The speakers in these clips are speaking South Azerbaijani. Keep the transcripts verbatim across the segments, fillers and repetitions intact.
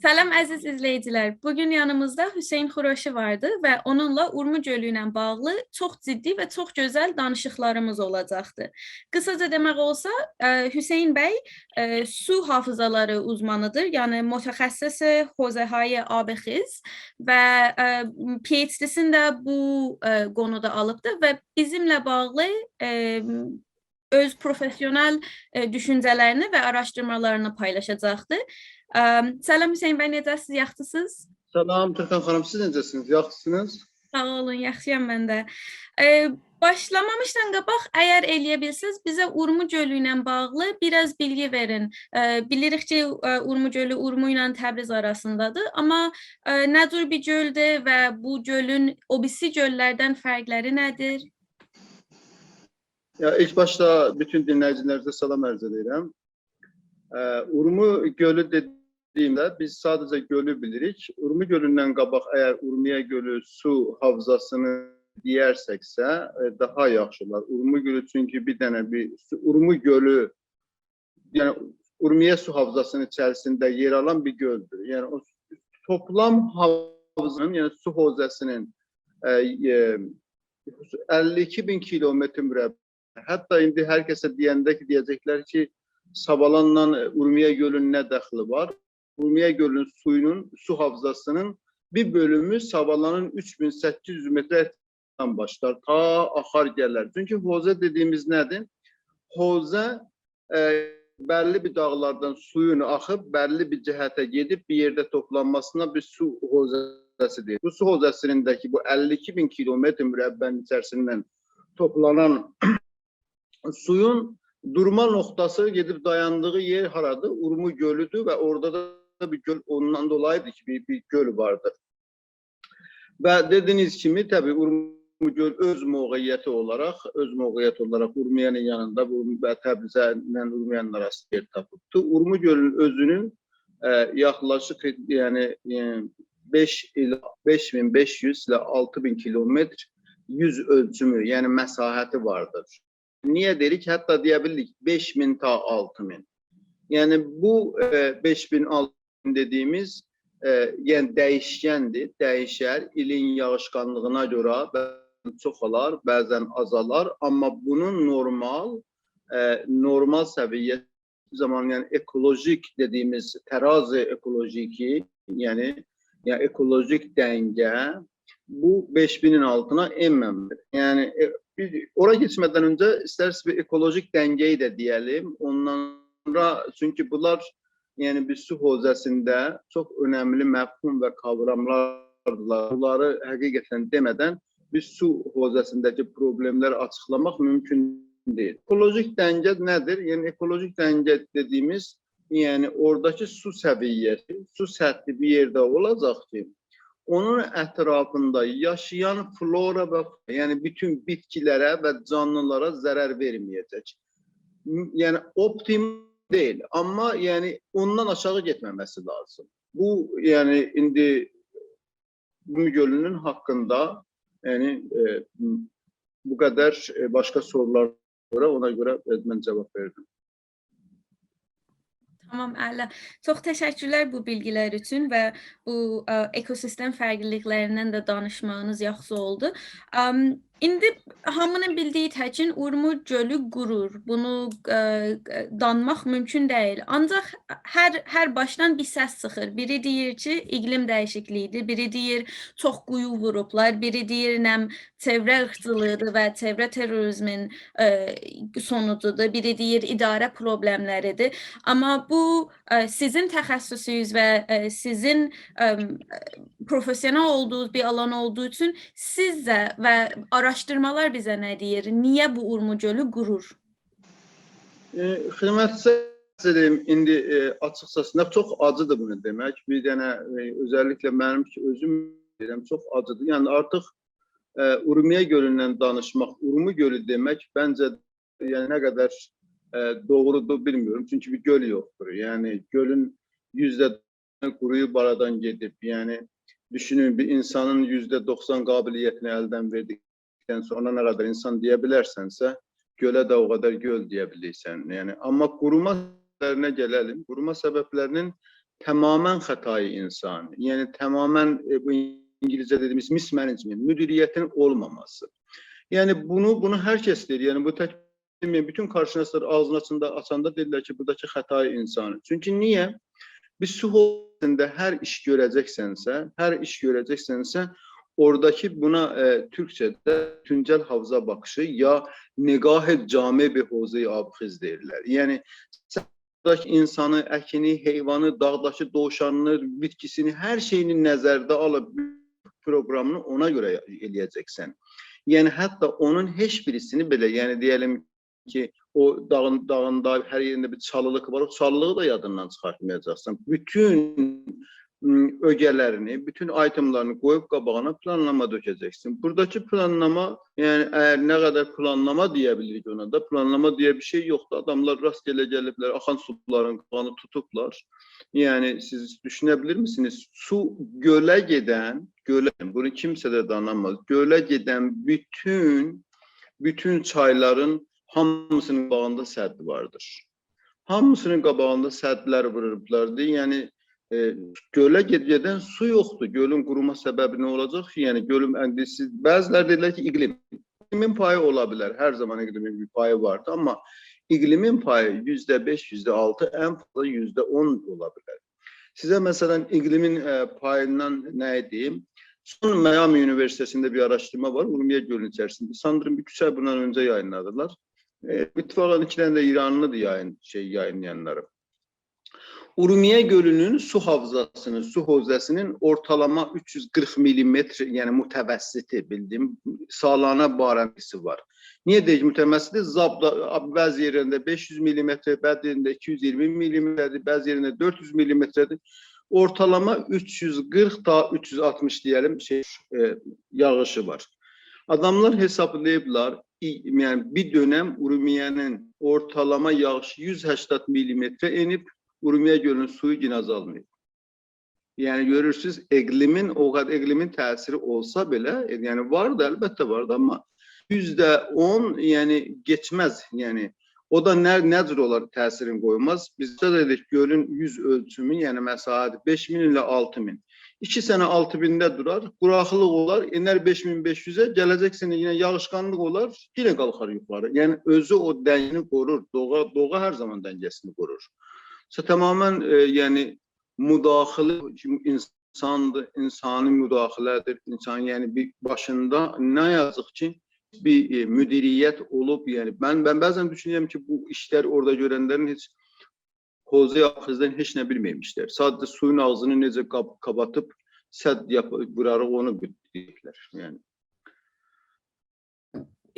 سلام عزیز ایزله‌ییجیلر. بوگون یانیمیزدا حسین خورشی واردی و اونونلا اورمو گؤلو ایله باغلی چوخ جدی و چوخ گؤزل دانیشیقلاریمیز اولاجاقدی. قیساجا دئمک اولسا، ائ، حسین بی، ائ، سو حافظه‌لری اوزمانیدیر، یعنی متخصص حوزه‌های آب خیز و، ائ، پی اچ دی‌سینی ده بو، ائ، قونودا آلیبدی و بیزیمله باغلی، ائ، اؤز پروفئسیونل، ائ، دوشونجه‌لرینی و آراشدیرمالارینی پایلاشاجاقدی. ام، سلام حسین بی، نئجه‌سیز، یاخشیسینیز؟ سلام تورکان خانیم، سیز نئجه‌سینیز؟ یاخشیسینیز؟ ساغ اولون، یاخشییام من ده. ائ، باشلامامیشدان قاباق، اگر ائلیه بیلسز، بیزه اورمو گؤلو ایله باغلی بیر آز بیلگی وئرین. ائ، بیلیریک کی، ائ، اورمو گؤلو اورمو ایله تبریز آراسیندادیر، آمما، ائ، نه جور بیر گؤلدور و بو گؤلون او بیریسی گؤللردن فرقلری نه‌دیر؟ یا، ایلک باشدا بوتون دینله‌ییجیلریزه سلام عرض ائدیرم. ا، اورمو گؤلو دئدیییمده بیز ساده‌جه گؤلو بیلیریک. اورمو گؤلوندن قاباق اگر اورمیه گؤلو سو حافظه‌سینی دئیرسکسه، ا، داها یاخشی اولار. اورمو گؤلو چونکی بیر دنه بیر سو، اورمو گؤلو، یعنی اورمیه سو حافظه‌سینین ایچریسینده یئر آلان بیر گؤلدور. یعنی او توپلام حافظه‌نین، یعنی سو حوزه‌سینین، ا، ا، اللی ایکی مین کیلومتر مربع. حتی ایندی هر کسه دئینده کی، دئیه‌جکلر کی، ساوالانلا، ا، اورمیه گؤلونون نه دخلی وار؟ اورمیه گؤلونون سویونون، سو حافظه‌سینین بیر بؤلومو ساوالانین اوچ مین سککیز یوز متر ارتفاعدان باشلار، تا آخار گلر. چونکی حوزه دئدیییمیز نه‌دیر؟ حوزه، ا، بللی بیر داغلاردان سویون آخیب، بللی بیر جهته گئدیب، بیر یئرده توپلانماسینا بیز سو حوزه‌سی دئییریک. بو سو حوزه‌سینین ده کی، بو اللی ایکی مین کیلومتر مربع‌نین ایچریسیندن توپلانان سویون دورما نقطه‌سی، گئدیب دایاندیغی یئر هارادیر؟ اورمو گؤلودور و اورادا دا بیر گؤل، اوندان دولاییدیر کی، بیر، بیر گؤل واردیر. و دئدییینیز کیمی، طبیعی، اورمو گؤل اؤز موقعیتی اولاراق، اؤز موقعیتی اولاراق اورمیه‌نین یانیندا، بو، و تبریزله اورمیه‌نین آراسیندا یئر تاپیبدیر. اورمو گؤلون اؤزونون، ا، یاخلاشیق، یعنی، ا، بئش ایله، بئش مین بئش یوز ایله آلتی مین کیلومتر یوز اؤلچومو، یعنی مساحتی واردیر. نییه دئییریک؟ حتی دئیه بیلیریک بئش مین تا آلتی مین. یعنی بو، ا، بئش مین، آلتی مین دئدیییمیز، ا، یعنی دییشکندیر، دییشر. ایلین یاغیشقانلیغینا گؤره بعضاً چوخ اولار، بعضاً آزالار. آمما بونون نورمال، ا، نورمال سویه‌سی زامان، یعنی اکولوژیک دئدیییمیز تراز اکولوژیکی، یعنی، یعنی اکولوژیک دنگه بو بئش مینین آلتینا ائنمه‌مه‌لیدیر. یعنی، ا، بیز اورا کئچمه‌دن اؤنجه ایسترسز بیر اکولوژیک دنگه‌یی ده دئیه‌لیم. اوندان سونرا، چونکی بونلار، یعنی بیر سو حوزه‌سینده چوخ اؤنملی مفهوم و کاوراملاردیلار. بونلاری حقیقتاً دئمه‌دن بیز سو حوزه‌سینده‌کی پروبلئملری آچیقلاماق مومکون دئییل. اکولوژیک دنگه نه‌دیر؟ یعنی اکولوژیک دنگه دئدیییمیز، یعنی اوراداکی سو سویه‌سی، سو سطحی بیر یئرده اولاجاق کی، اونون اطرافیندا یاشایان فلورا و، یعنی بوتون بیتکیلره و جانلیلارا ضرر وئرمه‌یه‌جک. م-، یعنی اپتیمال دئییل، آمما یعنی اوندان آشاغی گئتمه‌مه‌سی لازیم. بو، یعنی ایندی بو گؤلونون حاقیندا، یعنی، ائ، بو قدر، ائ، باشقا سورولار سونرا، اونا گؤره، ائ، من جواب وئردیم. تامام، اعلا. چوخ تشکرلر بو بیلگیلر اوچون و بو، ا، اکوسیستم فرقلیلیکلریندن ده دانیشماغینیز یاخشی اولدو. ام، ایندی هامینین بیلدیگی تکین اورمو گؤلو قورور. بونو، ا، ا، دانماق مومکون دئییل. آنجاق هر، هر باشدان بیر سس چیخیر. بیری دئییر کی، اقلیم دییشیکلیگیدیر، بیری دئییر، چوخ قویو ووروبلار، بیری دئییر، نم، چئوره ایرقچیلیغیدیر و چئوره تروریزمین، ائ، سونوجودور. بیری دئییر، اداره پروبلئملریدیر. آمما بو، ائ، سیزین تخصصونوز و، ائ، سیزین، ام، پروفئسیونال اولدوغونوز بیر آلان اولدوغو اوچون سیزه و آراشدیرمالار بیزه نه دئییر؟ نییه بو اورمو گؤلو قورور؟ ائ، خدمتینیزه عرض ائدئییم، ایندی، ائ، آچیقجاسی، نه، چوخ آجیدیر بونو دئمک. بیر دنه، ائ، اؤزللیکله منیم کی، اؤزوم دئییرم، چوخ آجیدیر. یعنی آرتیق، ائ، اورمیه گؤلوندن دانیشماق، اورمو گؤلو دئمک، منجه، یعنی نه قدر، ائ، دوغرودور بیلمیرم. چونکی بیر گؤل یوخدور. یعنی گؤلون یوزده قورویوب آرادان گئدیب. یعنی، دوشونون، بیر اینسانین یوزده دوخسان قابلیتینی الدن وئردیکدن سونرا نه قدر اینسان دئیه بیلرسنسه، گؤله ده او قدر گؤل دئیه بیلیرسن. یعنی، آمما قوروما سببلرینه گله‌لیم. قوروما سببلرینین تمامیله خطای انسانی، یعنی تمامیله، ائ، بو اینگیلیسجه دئدیگیمیز mismanagement، مدیریتین اولماماسی. یعنی بونو، بونو هر کس دئییر. یعنی بو تک دئمه‌یین، بوتون کارشناسلار آغزینی آچاندا، آچاندا دئییرلر کی، بوراداکی خطای انسانی. چونکی نییه؟ بیر سو حوزه‌سینده هر ایش گؤره‌جکسنسه، هر ایش گؤره‌جکسنسه، اوراداکی بونا، ائ، تورکجه‌ده بوتونجل حافظه باخیشی یا نگاه جامع به حوزهٔ آبخیز دئییرلر. یعنی سن بوراداکی انسانی، اکینی، حیوانی، داغداکی دووشانینی، بیتکیسینی، هر شئیینی نظرده آلیب پروگرامینی اونا گؤره ائله‌یه‌جکسن. یعنی حتی اونون هئچ بیریسینی بئله، یعنی دئیه‌لیم کی، او داغین، داغیندا هر یئرینده بیر چالیلیق وار، او چالیلیغی دا یادیندان چیخارتمایاجاقسان. بوتون، م، اؤگه‌لرینی، بوتون آیتملارینی قویوب قاباغینا پلانلاما تؤکه‌جکسن. بوراداکی پلانلاما، یعنی اگر نه قدر پلانلاما دئیه بیلیریک اونا دا، پلانلاما دئیه بیر شئی یوخدور. آداملار راستگله گلیبلر، آخان سولارین قاباغینی توتوبلار. یعنی سیز دوشونه بیلیرمیسینیز؟ سو گؤله گئدن، گؤله، بونو کیمسه ده داناماز. گؤله گئدن بوتون، بوتون چایلارین هامیسینین قاباغیندا سد واردیر. هامیسینین قاباغیندا سدلر ووروبلار. یعنی، ائ، گؤله گئد-، گئدن سو یوخدور. گؤلون قوروما سببی نه اولاجاق کی؟ یعنی گؤلون، یعنی سیز، بعضی‌لری دئییرلر کی، اقلیم. اقلیمین پایی اولا بیلر. هر زامان اقلیمین بیر پایی واردیر، آمما اقلیمین پایی یوزده بئش، یوزده آلتی، ان فاضلا یوزده اون اولا بیلر. سیزه، مثلا، اقلیمین، ائ، پاییندان نه دئییم؟ سون میامی اونیوئرسیته‌سینده بیر آراشدیرما وار، اورمیه گؤلونون ایچریسینده. ساندیریم بیر اوچ آی بوندان اؤنجه یایینلادیلار. ائ، اتفاقا ایکی دنه ده ایرانلی‌دیر یایین، شئی، یایینلایانلاری. اورمیه گؤلونون سو حافظه‌سینین، سو حوزه‌سینین اورتالاما اوچ یوز قیرخ میلیمتر، یعنی متوسطی، بیلدیگیم، سالانه بارنده‌سی وار. نییه دئیک متوسطی؟ ضبط دا، بعضی یئرلرینده بئش یوز میلیمتر، بعضی یئرینده ایکی یوز اییرمی میلیمتردیر، بعضی یئرینده دؤرد یوز میلیمتردیر. اورتالاما اوچ یوز قیرخ تا اوچ یوز آلتمیش دئیه‌لیم، شئی، ائ، یاغیشی وار. آداملار حسابلاییبلار، ای-، یعنی بیر دؤنم اورمیه‌نین اورتالاما یاغیشی یوز هشتاد میلیمتره ائنیب، اورمیه گؤلونون سویو یئنه آزالماییب. یعنی گؤرورسونوز، اقلیمین، او قدر اقلیمین تأثیری اولسا بئله، ائ، یعنی واردی، البته واردی، آمما یوزده اون، یعنی کئچمز، یعنی او دا نه، نه جور اولار تأثیرین قویماز؟ بیزده ده دئدیک، گؤلون یوز اؤلچومو، یعنی مساحتی بئش مین ایله آلتی مین. ایکی سنه آلتی مینده دورار، قوراقلیق اولار، ائنر بئش مین بئش یوزه، گله‌جک سنه یئنه یاغیشقانلیق اولار، یئنه قالخار یوخاری. یعنی اؤزو او دنگه‌نی قورور، دوغا، دوغا هر زامان دنگه‌سینی قورور. سو تمامیله، ائ، یعنی مداخله، انساندیر، انسانی مداخله‌دیر، انسان، یعنی بیر باشیندا نه یازیق کی، بیر، ائ، مدیریت اولوب، یعنی من، من بعضا دوشونورم کی، بو ایشلر اورادا گؤرنلرین هئچ حوزهٔ آبخیزدن هئچ نه بیلمه‌میشلر. ساده‌جه سویون آغزینی نئجه قاب-، قاباتیب سد یاپ-، ووراریق، اونو بیلیبلر. یعنی.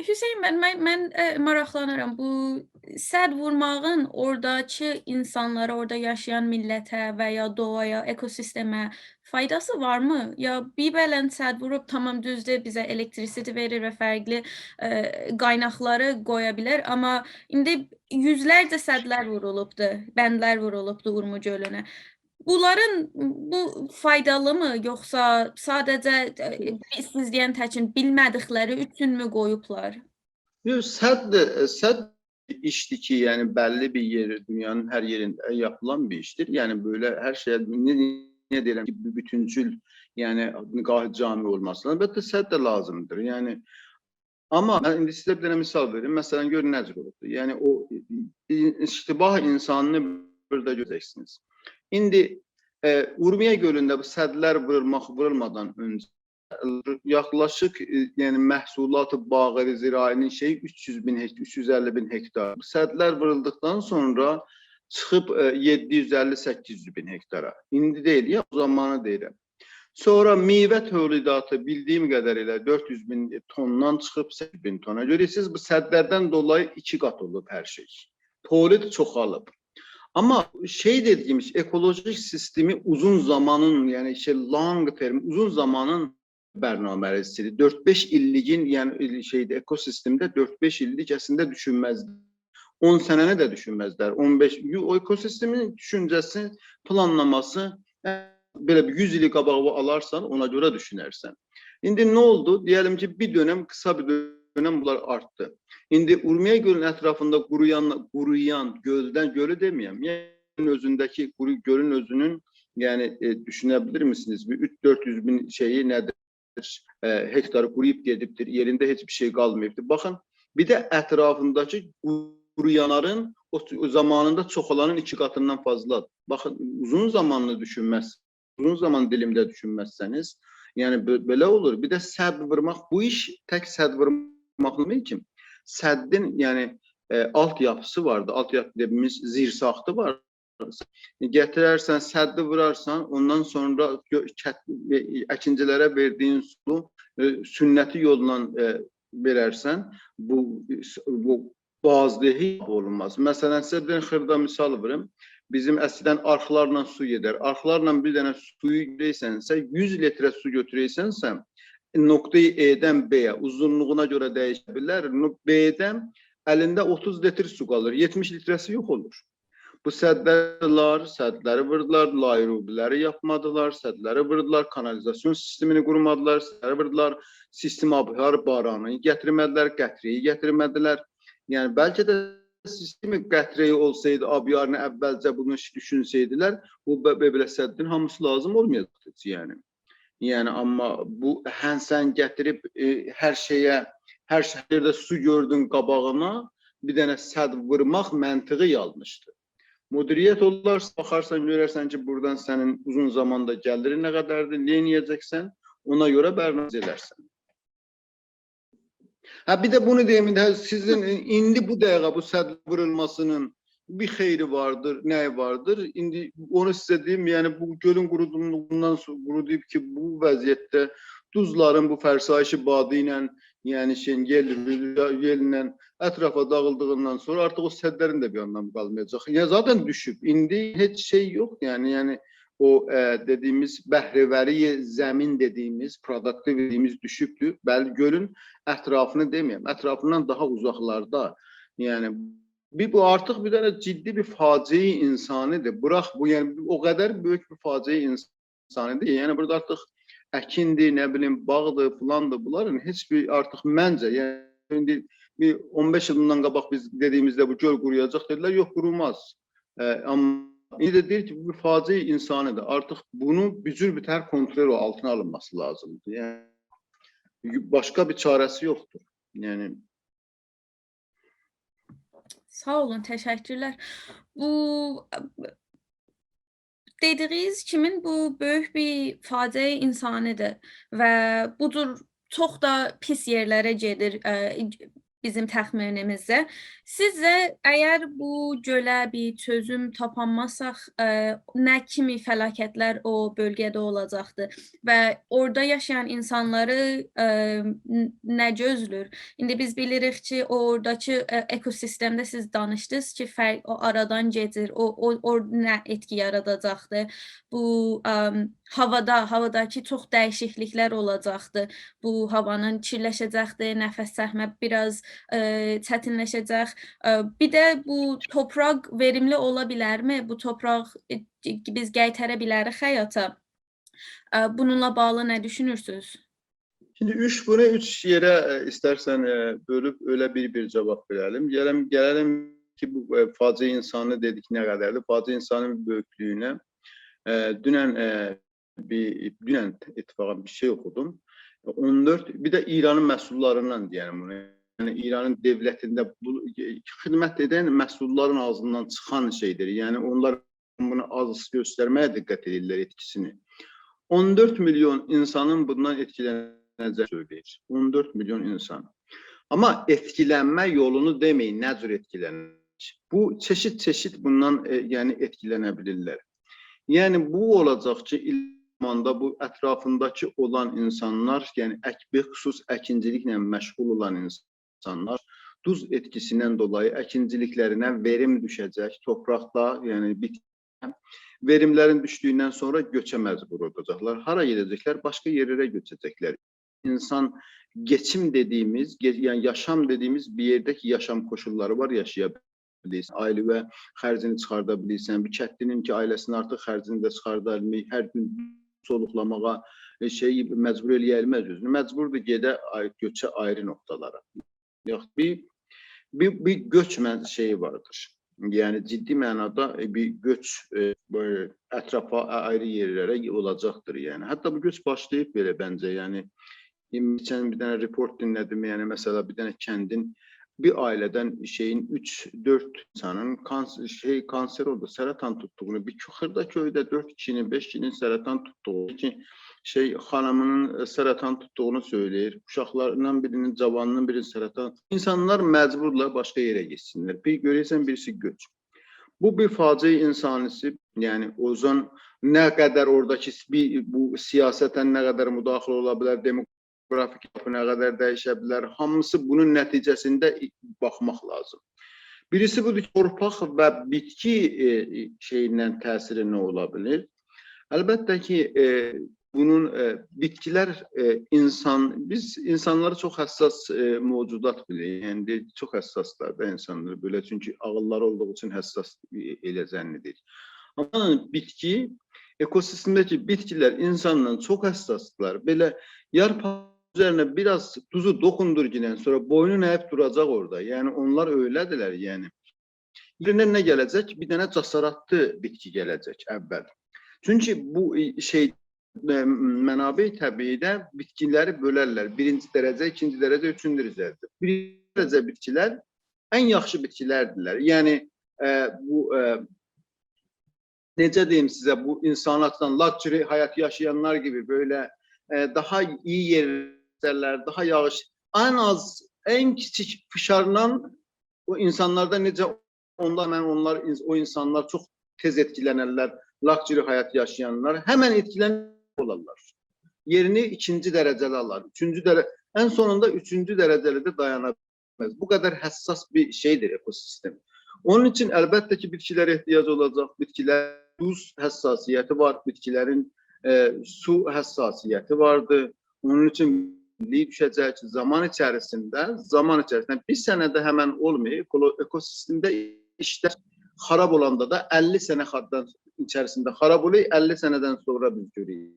حسین، من، من، من، ائ، ماراقلانیرام. بو سد وورماغین اوراداکی اینسانلارا، اورادا یاشایان میللته و یا دوغایا، اکوسیستمه فایداسی وارمی؟ یا بیر بلند سد ووروب، تامام، دوزدور، بیزه الکتریسیتی وئریر و فرقلی، ائ، قایناقلاری قویا بیلر، آمما ایندی یوزلرجه سدلر وورولوبدو، بندلر وورولوبدو اورمو گؤلونه. بونلارین، بو فایدالی‌می، یوخسا ساده‌جه، ائ، سیز دئین تکین بیلمه‌دیکلری اوچونمو قویوبلار؟ یوخ، سد ده، سد ایشدیر کی، یعنی بللی بیر یئر، دونیانین هر یئرینده یاپیلان بیر ایشدیر. یعنی بئله هر شئیه، نه، نه دئییرم کی، بو بوتونجول، یعنی نگاه جامع اولماسین. البته سد ده لازیمدیر. یعنی آمما من ایندی سیزه بیر دنه مثال وئریم. مثلا، گؤرون نه جور اولوبدور. یعنی او اشتباه انسانینی بورادا گؤره‌جکسینیز. ایندی، ائ، اورمیه گؤلونده بو سدلر وورولماق، وورولمادان اؤنجه یاخلاشیق، ائ، یعنی محصولات باغ و زراعی‌نین شئیی اوچ یوز مین هکتار، اوچ یوز اللی مین هکتار. بو سدلر وورولدوقدان سونرا چیخیب، ائ، یئددی یوز اللی، سککیز یوز مین هکتارا. ایندی دئییل، یا، او زامانی دئییرم. سونرا میوه تولیداتی، بیلدیگیم قدریله، دؤرد یوز مین توندان چیخیب سککیز یوز مین تونا. گؤرورسونوز، بو سدلردن دولایی ایکی قات اولوب هر شئی. تولید چوخالیب. آمما شئی دئدیگیم کی، اکولوژیک سیستمی اوزون زامانین، یعنی شئی، long term، اوزون زامانین برنامه‌ریزی‌سی‌دیر. دؤرد-بئش ایللیگین، یعنی ایل-، شئیده، اکوسیستمده دؤرد-بئش ایللیک اصلینده دوشونمز. اون سنه‌نی ده دوشونمزلر. اون بئش، یو-، او اکوسیستمین دوشونجه‌سی، پلانلاماسی، ائ، بئله بیر یوز ایلی قاباغا آلارسان، اونا گؤره دوشونرسن. ایندی نه اولدو؟ دئیه‌لیم کی، بیر دؤنم، قیسا بیر دؤنم بونلار آرتدی. ایندی اورمیه گؤلونون اطرافیندا قورویان، قورویان گؤلدن، گؤلو دئمه‌یم، یعنی اؤزونده‌کی قورو-، گؤلون اؤزونون یعنی، ائ، دوشونه بیلیرسینیز، بیر اوچ دؤرد یوز مین شئیی نه‌دیر، ائ، هکتاری قورویوب گئدیبدیر، یئرینده هئچ بیر شئی قالماییبدیر. باخین، بیر ده اطرافینداکی قورویانلارین او، او زامانیندا چوخ اولانین ایکی قاتیندان فاضلادیر. باخین، اوزون زامانینی دوشونمز، اوزون زامان دیلیمده دوشونمزسه‌نیز، یعنی بئ-، بئله اولور. بیر ده سد وورماق، بو ایش تک سد وورماقلا دئییل کی، سدّین، یعنی، ائ، آلت یاپیسی واردی، آلت یاپی دئدیییمیز زیرساختی وار. گتیررسن، سدّی وورارسان، اوندان سونرا گؤ-، کت-، ائ، اکینچی‌لره وئردییین سو، ائ، سنتی یوللا، ائ، وئررسن، بو، بو بازدهی اولونماز. مثلا، سیزه بیر دنه خیردا مثال وئریم. بیزیم اسکیدن آرخلارلا سو گئدر. آرخلارلا بیر دنه سویو گؤتوره‌یسنسه، یوز لیتره سو گؤتوره‌یسنسه، نقطه‌ی A-دن B-یه، اوزونلوغونا گؤره دییشه بیلر. نو-، B-دن الینده اوتوز لیتر سو قالیر، یئتمیش لیتره‌سی یوخ اولور. بو سدّلری ووردولار، سدّلری ووردولار، لایروبی‌لری یاپمادیلار، سدّلری ووردولار، کانالیزاسیون سیستمینی قورمادیلار، سدّلری ووردولار، سیستم آبیار بارانی گتیرمه‌دیلر، قطره‌یی گتیرمه‌دیلر. یعنی، بلکه ده سیستم قطره‌یی اولسایدی، آبیارینی اولجه بونو دوشونسه‌یدیلر، بو بئ-، بئ-، بئله سدّین هامیسی لازیم اولمایاجاقدی، یعنی. یعنی، آمما بو هن سن گتیریب، ائ، هر شئیه، هر شئی، هر یئرده سو گؤردون قاباغینا، بیر دنه سد وورماق منطقی یانلیشدیر. مدیریت اولارسا، باخارسان، گؤررسن کی، بورادان سنین اوزون زاماندا گلیرین نه قدردیر، نه ائده‌جکسن، اونا گؤره برنامه ائدرسن. هه، بیر ده بونو دئییم، ایندی، هه، سیزین ایندی بو دقیقه بو سد وورولماسینین بیر خیری واردیر، نه‌یی واردیر؟ ایندی اونو سیزه دئییم، یعنی بو گؤلون قورودولماغیندان سو-، قورودوب کی، بو وضعیتده دوزلارین بو فرسایش بادی ایله، یعنی شئی، یئل، یئلله اطرافا داغیلدیغیندان سونرا آرتیق او سدّلرین ده بیر آنلامی قالمایاجاق. یعنی ذاتاً دوشوب. ایندی هئچ شئی یوخ، یعنی، یعنی او، ائ، دئدیییمیز بهره‌وری زمین دئدیییمیز، productive دئدیییمیز دوشوبدور. بلی، گؤلون اطرافینی دئمه‌یم، اطرافیندان داها اوزاقلاردا. یعنی بیر، بو آرتیق بیر دنه جدی بیر فاجعه انسانی‌دیر. بوراخ بو، یعنی او قدر بؤیوک بیر فاجعه انسانی‌دیر. یعنی بورادا آرتیق اکیندیر، نه بیلیم، باغدیر، فلاندیر. بونلارین هئچ بیر آرتیق منجه، یعنی ایندی بیر اون بئش ایل بوندان قاباق بیز دئدیییمیزده بو گؤل قورویاجاق دئدیلر، یوخ، قوروماز. ائ، آمما ایندی ده دئییر کی، بو بیر فاجعه انسانی‌دیر. آرتیق بونو بیر جور بیر تر کنترل آلتینا آلینماسی لازیمدیر. یعنی باشقا بیر چاره‌سی یوخدور. یعنی ساغ اولون، تشکرلر. بو، دئدیگینیز کیمین، بو بؤیوک بیر فاجعه انسانی‌دیر و بو جور چوخ دا پیس یئرلره گئدیر، ائ، بیزیم تخمینیمیزده. سیزجه، اگر بو گؤله بیر چؤزوم تاپانماساق، ائ، نه کیمی فلاکتلر او بؤلگه‌ده اولاجاقدیر و اورادا یاشایان انسانلاری، ائ، ن-، نه گؤزلور؟ ایندی بیز بیلیریک کی، اورداکی، ائ، اکوسیستمده سیز دانیشدینیز کی، فرق او آرادان گئدیر، او، او، او نه ائتکی یاراداجاقدیر؟ بو، ام، هاوادا، هاواداکی چوخ دییشیکلیکلر اولاجاقدیر. بو هاوانین کیرلشه‌جکدیر، نفس چکمه بیر آز، ائ، چتینلشه‌جک. ائ، بیر ده بو تورپاق وئریملی اولا بیلرمی؟ بو تورپاغی، ائ، بیز قایتارا بیلریک حیاتا؟ ائ، بونونلا باغلی نه دوشونورسونوز؟ ایندی اوچ، بونو اوچ یئره، ائ، ایسترسن، ائ، بؤلوب ائله بیر-بیر جاواب وئره‌لیم. گلم، گله‌لیم کی، بو، ائ، فاجعه انسانی دئدیک نه قدردیر؟ فاجعه انسانی بؤیوکلویونه، ائ، دونن، ائ، بیر، دونن اتفاقا بیر شئی اوخودوم. اون دؤرد، بیر ده ایرانین مسئوللاریندان دئیه‌رم بونو. یعنی ایرانین دؤولتینده بو، ائ، خدمت ائدن مسئوللارین آغزیندان چیخان شئیدیر. یعنی اونلار بونو آز گؤسترمه‌یه دقت ائدیرلر ائتکیسینی. اون دؤرد میلیون انسانین بوندان ائتکیلنه‌جه‌یی سؤیله‌ییر. اون دؤرد میلیون انسان. آمما ائتکیلنمه یولونو دئمه‌یین، نه جور ائتکیلنیر. بو چئشیت-چئشیت بوندان، ائ، یعنی ائتکیلنه بیلیرلر. یعنی بو اولاجاق کی، ایلک زاماندا بو اطرافینداکی اولان انسانلار، یعنی اک-، بخصوص اکینچیلیکله مشغول اولان انسانلار دوز ائتکیسیندن دولایی اکینچیلیکلرینه وئریم دوشه‌جک، تورپاقدا، یعنی بیت-، وئریملرین دوشدویوندن سونرا گؤچه مجبور اولاجاقلار. هارا گئده‌جکلر؟ باشقا یئرلره گؤچه‌جکلر. انسان، کئچیم دئدیییمیز، کئ-، یعنی یاشام دئدیییمیز بیر یئرده کی، یاشام کوشوللاری وار، یاشایا بیلیرسن. عائله خرجینی چیخاردا بیلیرسن. بیر کتلی‌نین کی، عائله‌سینین آرتیق خرجینی ده چیخاردا بیلمک، هر گون سولوقلاماغا، ائ، شئی، مجبور ائله‌یه بیلمز اؤزونو. مجبوردور گئده، آی-، گؤچه آیری نقطه‌لره. یوخ، بیر، بیر، بیر گؤچ من-، شئیی واردیر. یعنی جدی معنادا، ائ، بیر گؤچ، ائ، بو اطرافا، آ-، آیری یئرلره اولاجاقدیر، یعنی. حتی بو گؤچ باشلاییب بئله منجه، یعنی. کئچن بیر دنه رپورت دینله‌دیم، یعنی، مثلا، بیر دنه کندین، بیر عائله‌دن شئیین اوچ، دؤرد اینسانین کانس-، شئی، کانسر اولدو، سرطان توتدوغونو، بیر خیردا کؤیده دؤرد کیشی‌نین، بئش کیشی‌نین سرطان توتدوغو، کی، شئی، خانیمی‌نین، ائ، سرطان توتدوغونو سؤیله‌ییر. اوشاقلاریندان بیری‌نین، جاوانی‌نین بیری‌نین سرطان. اینسانلار مجبوردولار باشقا یئره گئتسینلر. بیر گؤرورسن، بیریسی گؤچ. بو بیر فاجعه انسانی‌سی، یعنی اوزان نه قدر اوراداکی س-، بیر، بو سیاسته نه قدر مداخله اولا بیلر، دموگرافیک یاپی نه قدر دییشه بیلر، هامیسی بونون نتیجه‌سینده باخماق لازیم. بیریسی بودور کی، تورپاق و بیتکی، ائ، شئییندن تأثیری نه اولا بیلیر؟ البته کی، ائ، بونون، ائ، بیتکیلر، ائ، اینسان، بیز اینسانلاری چوخ حساس، ائ، موجودات بیلیریک. یعنی، دئییر، چوخ حساسلار دا اینسانلار بئله، چونکی عاغیللاری اولدوغو اوچون حساس، ائ، ائله ظن ائدیر. آمما بیتکی، اکوسیستمده‌کی بیتکیلر اینساندان چوخ حساسدیلار. بئله یارپاغین اوزرینه بیر آز دوزو دوخوندورگیندن سونرا بوینون اَییب دوراجاق اورادا. یعنی، اونلار ائله‌دیرلر، یعنی. یئرینه نه گله‌جک؟ بیر دنه جاسارتلی بیتکی گله‌جک اول. چونکی بو، ائ، شئی، ائ، منابع طبیعی‌ده بیتکیلری بؤلرلر. بیرینجی درجه، ایکینجی درجه، اوچونجو درجه. بیرینجی درجه بیتکیلر ان یاخشی بیتکیلردیرلر. یعنی، ائ، بو، ائ، نئجه دئییم سیزه، بو اینساناتدان، luxury حیات یاشایانلار کیمی بئله، ائ، داها ایی یئرلر، داها یاغیش، ان آز، ان کیچیک فشارلا او اینسانلاردا نئجه اونلار، من اونلار، او اینسانلار چوخ تئز ائتکیلنرلر، luxury حیات یاشایانلار همن ائتکیلنر اولارلار. یئرینی ایکینجی درجه‌لی آلار، اوچونجو درجه، ان سونوندا اوچونجو درجه‌لی ده دایانا بیلمز. بو قدر حساس بیر شئیدیر اکوسیستم. اونون اوچون البته کی، بیتکیلره احتیاج اولاجاق. بیتکیلر دوز حساسیتی وار، بیتکیلرین، ائ، سو حساسیتی واردیر. اونون اوچون بیللیک دوشه‌جک. زامان ایچریسینده، زامان ایچریسینده بیر سنه‌ده همن اولمور. اکولو-، اکوسیستمده ایشلر خراب اولاندا دا اللی سنه خا-، ایچریسینده خراب اولور، اللی سنه‌دن سونرا بیز گؤروروک.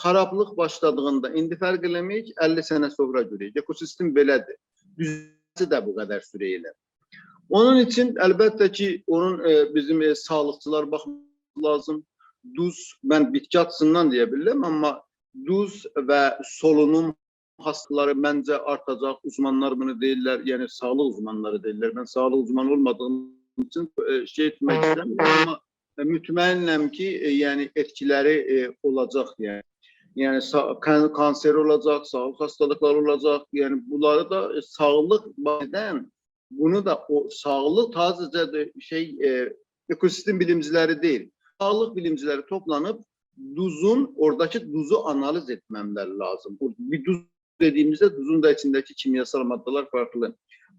خرابلیق باشلادیغیندا ایندی فرق ائله‌مه‌ییک، اللی سنه سونرا گؤروروک. اکوسیستم بئله‌دیر. دوزلمه‌سی ده بو قدر سوره ایله. اونون اوچون البته کی، اونون، ائ، بیزیم، ائ، ساغلیقچیلار باخماق لازیم. دوز، من بیتکی آچیسیندان دئیه بیلیرم، آمما دوز و سولونوم حاستالاری منجه آرتاجاق. اوزمانلار بونو دئییرلر، یعنی ساغلیق اوزمانلاری دئییرلر. من ساغلیق اوزمانی اولمادیغیم اوچون، ائ، شئی ائتمک ایسته‌میرم، آمما، ائ، مطمئنم کی، ائ، یعنی ائتکیلری، ائ، اولاجاق، یعنی. یعنی سا-، کان-، کانسر اولاجاق، ساغلیق حاستالیقلاری اولاجاق. یعنی بونلاری دا، ائ، ساغلیق باره‌دن بونو دا او ساغلیق تازه‌جه ده شئی، ائ، اکوسیستم بیلیمجیلری دئییل. ساغلیق بیلیمجیلری توپلانیب دوزون، اوراداکی دوزو آنالیز ائتمه‌لری لازیم. بو، بیر دوز دئدیییمیزده دوزون دا ایچینده‌کی کیمیاسال ماده‌لر فرقلی.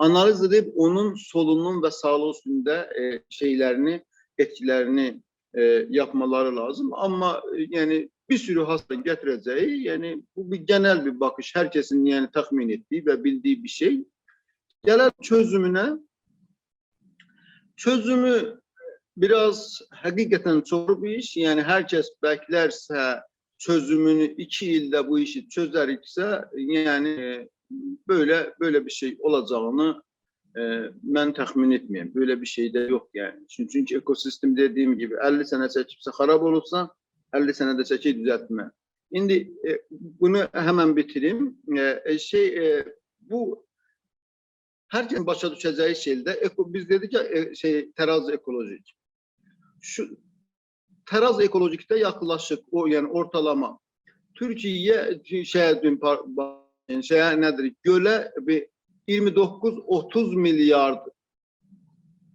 آنالیز ائدیب اونون سولونوم و ساغلیق اوستونده، ائ، شئیلرینی، ائتکیلرینی، ائ، یاپمالاری لازیم. آمما، ائ، یعنی، بیر سورو حاصل گتیره‌جه‌یی، یعنی، بو بیر گئنل بیر باخیش، هر کسین، یعنی، تخمین ائتدییی و بیلدییی بیر شئی. گلک چؤزومونه. چؤزومو بیر آز حقیقتاً چوخ بیر ایش. یعنی، هر کس بکلرسه، چؤزومونو ایکی ایلده بو ایشی چؤزریکسه، یعنی، بئله، بئله بیر شئی اولاجاغینی، ائ، من تخمین ائتمیرم. بئله بیر شئی ده یوخ، یعنی. چون-، چونکی اکوسیستم، دئدیییم کیمی، اللی سنه چکیبسه، خراب اولوبسا، اللی سنه ده چکیر دوزلتمه. ایندی، ائ، بونو همن بیتیریم. ائ، ائ، شئی، ائ، بو هر کسین باشا دوشه‌جه‌یی شئیده، اکو-، بیز دئدیک یا، ائ، شئی، تراز اکولوژیک. شو، تراز اکولوژیکده یاخلاشیق، او، یعنی اورتالاما. تورکیه، شئیه، دون پار-، با-، یعنی شئیه نه‌دیر، گؤله بیر اییرمی دوققوز اوتوز میلیارد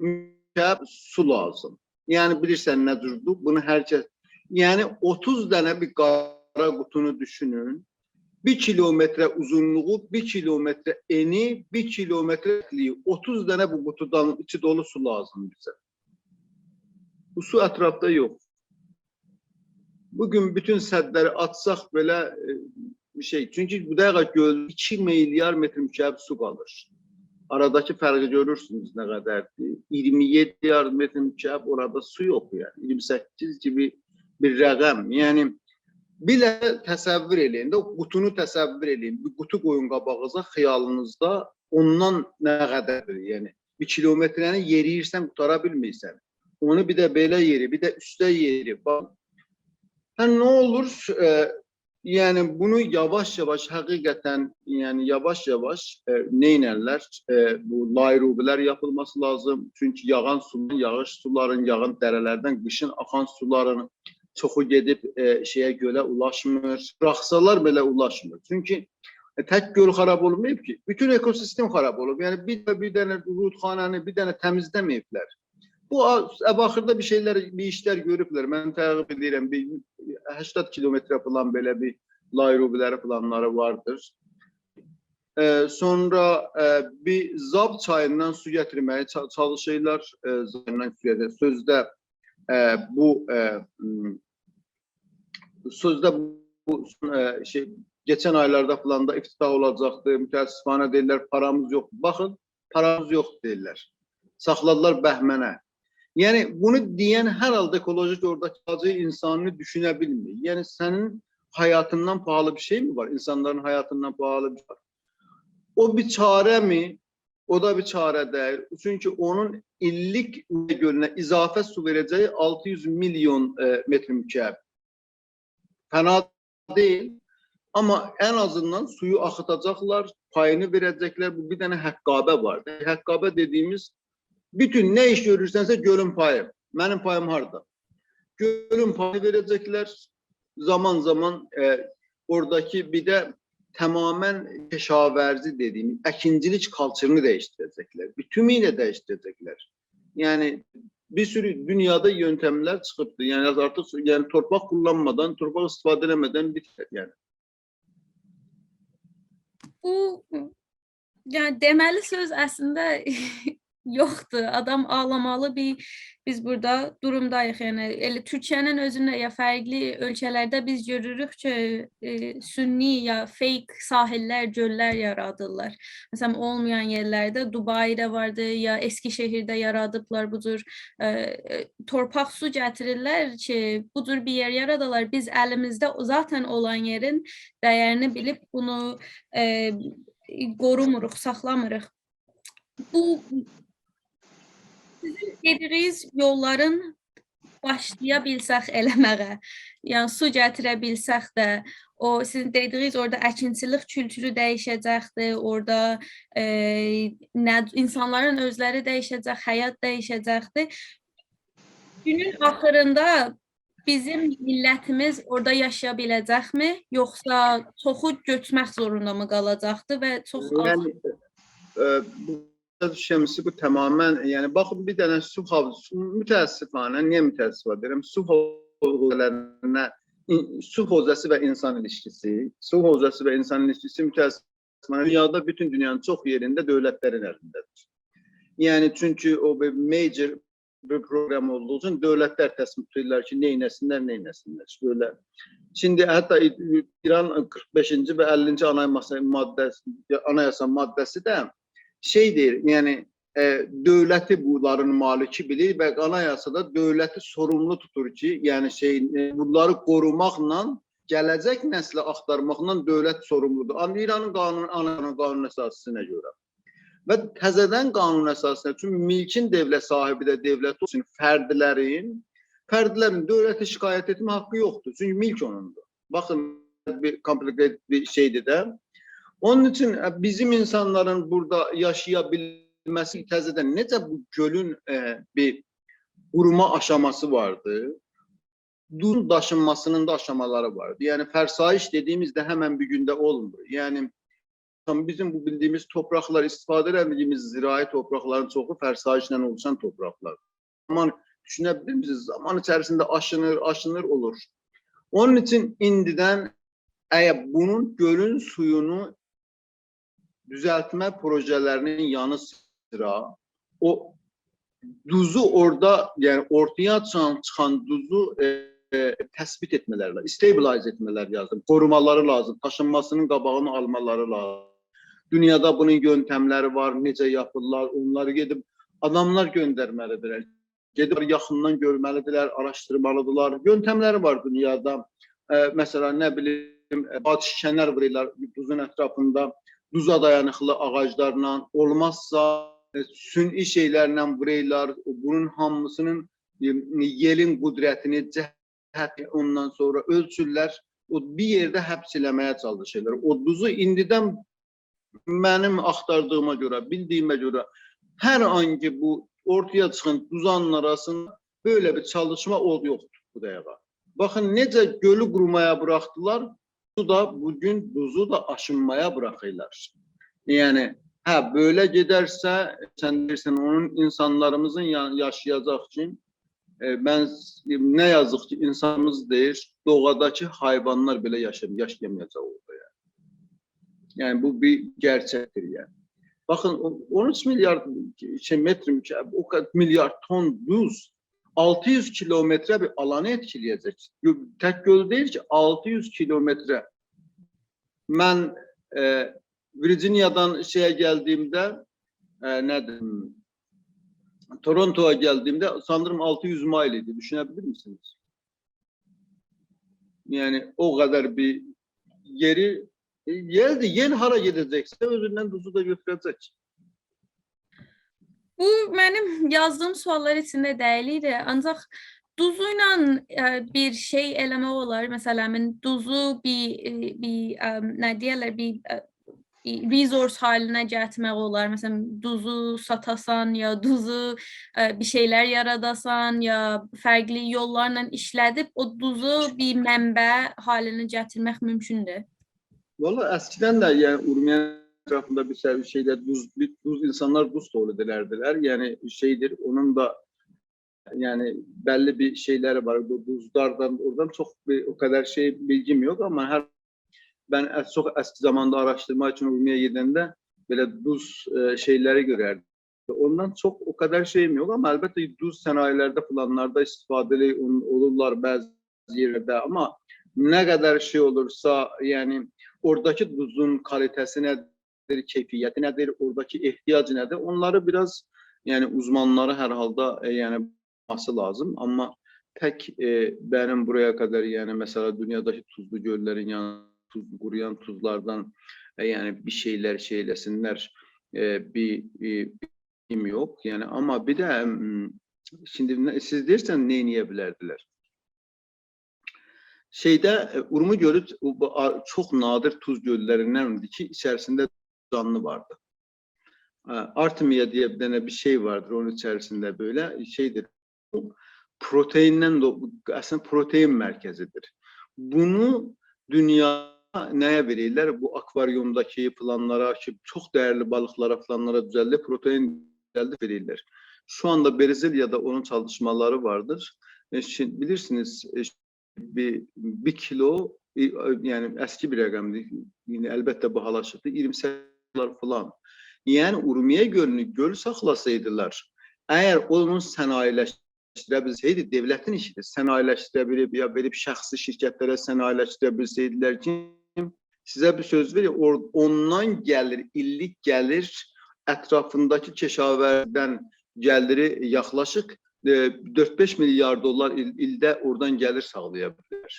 مکعب سو لازیم. یعنی، بیلیرسن نه جوردور؟ بونو هر کس، یعنی، اوتوز دنه بیر قارا قوطونو دوشونون. بیر کیلومتره اوزونلوغو، بیر کیلومتره انی، بیر کیلومتره ریزله‌یی، اوتوز دنه بو قوطودان ایچی دولو سو لازیم بیزه. بو سو اطرافدا یوخ. بو گون بوتون سدلری آچساق بئله، ائ، بیر شئی. چونکی بو دقیقه گؤل ایکی میلیارد متر مکعب سو قالیر. آراداکی فرقی گؤرورسونوز نه قدردیر؟ اییرمی یئددی میلیارد متر مکعب اورادا سو یوخ، یعنی. اییرمی سککیز کیمی بیر رقم. یعنی، بیر ده تصور ائله‌یین ده، او قوطونو تصور ائله‌یین. بیر قوطو قویون قاباغینیزا، خیالینیزدا اوندان نه قدردیر، یعنی. بیر کیلومتره‌نی یئرییرسن، قوتارا بیلمیرسن. اونو بیر ده بئله یئری، بیر ده اوسته یئری. باخ، هه، نه اولور؟ ائ، یعنی، بونو یاواش-یاواش، حقیقتاً، یعنی، یاواش-یاواش، ائ، نئینرلر؟ ائ، بو لایروبی‌لر یاپیلماسی لازیم. چونکی یاغان سولارین، یاغیش سولارین، یاغان دره‌لردن قیشین آخان سولارین چوخو گئدیب، ائ، شئیه، گؤله اولاشمیر. بوراخسالار بئله اولاشمیر. چونکی، ائ، تک گؤل خراب اولماییب کی، بوتون اکوسیستم خراب اولوب. یعنی، بیر ده، بیر دنه رودخانه‌نی، بیر دنه تمیزله‌مه‌ییبلر. بو آ-، اواخرده بیر شئیلر، بیر ایشلر گؤروبلر. من تعقیب ائدیرم، بیر هشتاد کیلومتره فلان بئله بیر لایروبی‌لری، فلانلاری واردیر. ائ، سونرا، ائ، بیر زاب چاییندان سو گتیرمه‌یه چا-، چالیشیرلار. ائ، زابدان سو گتیریر. سؤزده، ائ، بو، ائ، م، سؤزده بو، ائ، شئی، کئچن آیلاردا فلان دا افتتاح اولاجاقدی. متأسفانه دئییرلر، پارامیز یوخدور. باخین، پارامیز یوخدور دئییرلر. ساخلادیلار بهمنه. یعنی، بونو دئین هر حالدا اکولوژیک اوراداکی آجی اینسانینی دوشونه بیلمیر. یعنی، سنین حیاتیندان پاهالی بیر شئی می وار؟ اینسانلارین حیاتیندان پاهالی بیر شئی وار؟ او بیر چاره می؟ او دا بیر چاره دئییل. چونکی اونون ایللیک گؤلونه اضافه سو وئره‌جه‌یی آلتی یوز میلیون، ائ، متر مکعب. فنا دئییل. آمما ان آزیندان سویو آخیتاجاقلار، پایینی وئره‌جکلر. بو بیر دنه حقابه واردی. حقابه دئدیییمیز، بوتون نه ایش گؤرورسنسه، گؤلون پایی. منیم پاییم هاردا؟ گؤلون پایینی وئره‌جکلر. زامان زامان، ائ، اوراداکی بیر ده تماماً کشاورزی دئدیییم، اکینچیلیک کالچرینی دییشدیره‌جکلر. بوتونلویونه دییشدیره‌جکلر. یعنی، بیر سورو دونیادا یؤنتملر چیخیبدیر. یعنی، آرتیق، یعنی، تورپاق قوللانمادان، تورپاق ایستیفاده ائله‌مه‌دن بیتیر، یعنی. بو، یعنی، دئمه‌لی سؤز اصلینده یوخدور. آدام آغلامالی بیر، بیز بورادا دورومداییق. یعنی، ائله تورکیه‌نین اؤزونده یا فرقلی اؤلکه‌لرده بیز گؤروروک کی، ائ، سنی یا fake ساحل‌لر، گؤللر یارادیرلار. مثلاً، اولمایان یئرلرده، دوبایی‌ده واردی، یا اسکی‌شهیرده یارادیبلار بو جور، ائ، ائ، تورپاق سو گتیریرلر کی، بو جور بیر یئر یارادالار. بیز الیمیزده او، ذاتاً اولان یئرین دَیَرینی بیلیب بونو، ائ، قوروموروق، ساخلامیریق. بو سیزین دئدیگینیز یوللارین باشلایا بیلسک ائله‌مه‌یه، یعنی سو گتیره بیلسک ده، او سیزین دئدیگینیز اورادا اکینچیلیک کولتورو دییشه‌جکدیر، اورادا، ائ، نه، اینسانلارین اؤزلری دییشه‌جک، حیات دییشه‌جکدیر. گونون آخیریندا بیزیم میللتیمیز اورادا یاشایا بیله‌جکمی، یوخسا چوخو گؤچمک زوروندا می قالاجاقدی و چوخ آز؟ یعنی، ائ، بو شمسی بو تماماً، یعنی، باخین، بیر دنه سو حوزه‌سی، متأسفانه، نییه متأسفانه دئییرم، سو حوزه‌لرینه، این-، سو حوزه‌سی و اینسان ایلیشکیسی، سو حوزه‌سی و اینسان ایلیشکیسی متأسفانه دونیادا، بوتون دونیانین چوخ یئرینده دؤولتلرین الینده‌دیر. یعنی، چونکی او بیر major بیر پروگرام اولدوغو اوچون دؤولتلر تصمیم توتورلار کی، نئینه‌سینلر، نئینه‌سینلر. بئله. ایندی حتی ای-، ایران قیرخ بئشینجی و اللینجی آنایاسا ماده‌سی، آنایاسا ماده‌سی ده شئی دئییر، یعنی، ائ، دؤولتی بونلارین مالیکی بیلیر و آنایاسادا دؤولتی سوروملو توتور کی، یعنی شئی، ائ، بونلاری قوروماقلا، گله‌جک نسلی آختارماقلا دؤولت سوروملودور. آمما ایرانین قانون، آنایاسانین قانون اساسی‌سینه گؤره. و تزه‌دن قانون اساسی‌سینه، چونکی میلکین دؤولت صاحیبی ده دؤولت اولسون، فردلرین، فردلرین دؤولته شکایت ائتمه حاققی یوخدور. چونکی میلک اونوندور. باخین، بیر complicated بیر شئیدیر ده. اونون اوچون، ائ، بیزیم اینسانلارین بورادا یاشایا بیلمه‌سی تزه‌دن نئجه بو گؤلون، ائ، بیر قوروما آشاماسی واردی، دودون داشینماسی‌نین دا آشامالاری واردی. یعنی، فرسایش دئدیییمیز ده همن بیر گونده اولمور. یعنی، بیزیم بو بیلدیییمیز تورپاقلار، ایستیفاده ائله‌دیییمیز زراعی تورپاقلارین چوخو فرسایشله اولوشان تورپاقلار. زامان، دوشونه بیلیر میسینیز، زامان ایچریسینده آشینیر، آشینیر، اولور. اونون اوچون ایندیدن، اگر بونون گؤلون سویونو دوزلتمه پروژه‌لرینین یانی سیرا، او دوزو اورادا، یعنی اورتایا چیخان، چیخان دوزو، ائ، ائ، تثبیت ائتمه‌لری لازیم، stabilize ائتمه‌لری لازیم، قورومالاری لازیم، داشینماسی‌نین قاباغینی آلمالاری لازیم. دونیادا بونون یؤنتملری وار، نئجه یاپیرلار، اونلاری گئدیب آداملار گؤندرمه‌لیدیرلر. گئدیب یاخیندان گؤرمه‌لیدیرلر، آراشدیرمالیدیرلار. یؤنتملری وار دونیادا. ائ، مثلاً، نه بیلیم، ائ، باج شکنر وورورلار دوزون اطرافیندا، دوزا دایانیقلی آغاجلارلا، اولمازسا ائ، صنعی شئیلرله وورورلار. او، بونون هامیسینین، ائ، یئلین قدرتینی، جهت، اوندان سونرا اؤلچورلر. او بیر یئرده حبس ائله‌مه‌یه چالیشیرلار. او دوزو ایندیدن منیم آختاردیغیما گؤره، بیلدیگیمه گؤره، هر آن کی بو اورتایا چیخان دوزانین آراسیندا بئله بیر چالیشما اولدو، یوخدور بو دقیقه. باخین، نئجه گؤلو قورومایا بوراخدیلار، دوزو دا بو گون دوزو دا آشینمایا بوراخیرلار. یعنی، هه، بئله گئدرسه، سن دئییرسن، اونون اینسانلاریمیزین یا-، یاشایاجاق کی، ائ، من، نه یازیق کی، اینسانیمیز دئییر، دوغاداکی حیوانلار بئله یاشا-، یاشایامایاجاق اورادا، یعنی. یعنی، بو بیر گئرچکدیر، یعنی. باخین، او، اون اوچ میلیارد، شئی، متر مکعب، او قدر میلیارد تون دوز، آلتی یوز کیلومتره بیر آلانی ائتکیله‌یه‌جک. گؤ-، تک گؤل دئییل کی، آلتی یوز کیلومتره. من، ائ، ویرجینیادان شئیه گلدیگیمده، ائ، نه دئییم، تورونتویا گلدیگیمده سانیریم آلتی یوز مایل ایدی. دوشونه بیلیرسینیز؟ یعنی، او قدر بیر یئری، ائ، یئلدیر، یئل هارا گئده‌جکسه، اؤزوندن دوزو دا گؤتوره‌جک. بو منیم یازدیغیم سؤاللار ایچینده دئییل ایدی، آنجاق دوزو ایله، ائ، بیر شئی ائله‌مک اولار. مثلا، من دوزو بیر، ائ، بیر، ائ، نه دئیرلر، بیر، ائ، بیر resource حالینه گتیرمک اولار. مثلا، دوزو ساتاسان، یا دوزو، ائ، بیر شئیلر یاراداسان، یا فرقلی یوللارلا ایشله‌دیب او دوزو بیر منبع حالینه گتیرمک مومکوندور. والله، اسکیدن ده، یعنی، اورمیه‌نین اطرافیندا بیر سری شئیده دوز، بیر دوز، اینسانلار دوز تولید ائدردیلر. یعنی، شئیدیر، اونون دا، یعنی، بللی بیر شئیلری وار. بو دوزلاردان، اورادان چوخ بیر، او قدر شئی، بیلگیم یوخ، آمما هر، من اس-، چوخ اسکی زاماندا آراشدیرما اوچون اورمیه‌یه گئدنده بئله دوز، ائ، شئیلری گؤرردیم. اوندان چوخ او قدر شئییم یوخ، آمما البته دوز صنایع‌لرده فلانلاردا استفاده ائله‌ییر، اون-، اولورلار بعضی یئرلرده، آمما نه قدر شئی اولورسا، یعنی، اوراداکی دوزون کالیته‌سی نه‌دیر، کیفیتی نه‌دیر، اوراداکی احتیاج نه‌دیر، اونلاری بیر آز، یعنی، اوزمانلاری هر حالدا، ائ، یعنی، باخماسی لازیم. آمما تک، ائ، منیم بورایا قدر، یعنی، مثلا، دونیاداکی دوزلو گؤللرین، یعنی، دوز، قورویان دوزلاردان، ائ، یعنی، بیر شئیلر شئی ائله‌سینلر، ائ، بیر، ائ، بیلگیم یوخ. یعنی، آمما بیر ده، م، ایندی نه، سیز دئییرسن، نه ائله‌یه بیلردیلر؟ شئیده، ائ، اورمو گؤلو، او، بو، آ، چوخ نادر دوز گؤللریندندیر کی، ایچریسینده جانلی واردیر. ائ، آرتمیا دئیه بیر دنه بیر شئی واردیر، اونون ایچریسینده بئله شئیدیر. پروتئیندن ده، اصلینده پروتئین مرکزیدیر. بونو دونیا نه‌یه وئریرلر؟ بو آکواریومداکی فلانلارا کی، چوخ ده‌یرلی بالیقلارا، فلانلارا دوزلدیر، پروتئین دوزلدیر، وئریرلر. شو آندا برزیلیادا اونون چالیشمالاری واردیر. ائ، شی-، بیلیرسینیز، ائ، بیر، بیر کیلو، ائ، یعنی اسکی بیر رقمدیر. ایندی البته باهالاشیبدیر، اییرمی سککیز دلار فلان. یعنی اورمیه گؤلونو گؤل ساخلاسایدیلار، اگر اونو صنایعلشدیره بیلسه‌یدی، دؤولتین ایشیدیر، صنایعلشدیره بیلیب، یا وئریب شخصی شرکتلره صنایعلشدیره بیلسه‌یدیلر کی، سیزه بیر سؤز وئریم، اور-، اوندان گلیر، ایللیک گلیر، اطرافینداکی کشاورزدن گلیری یاخلاشیق، ائ، دؤرد-بئش میلیارد دلار ایل-، ایلده اورادان گلیر ساغلایا بیلر.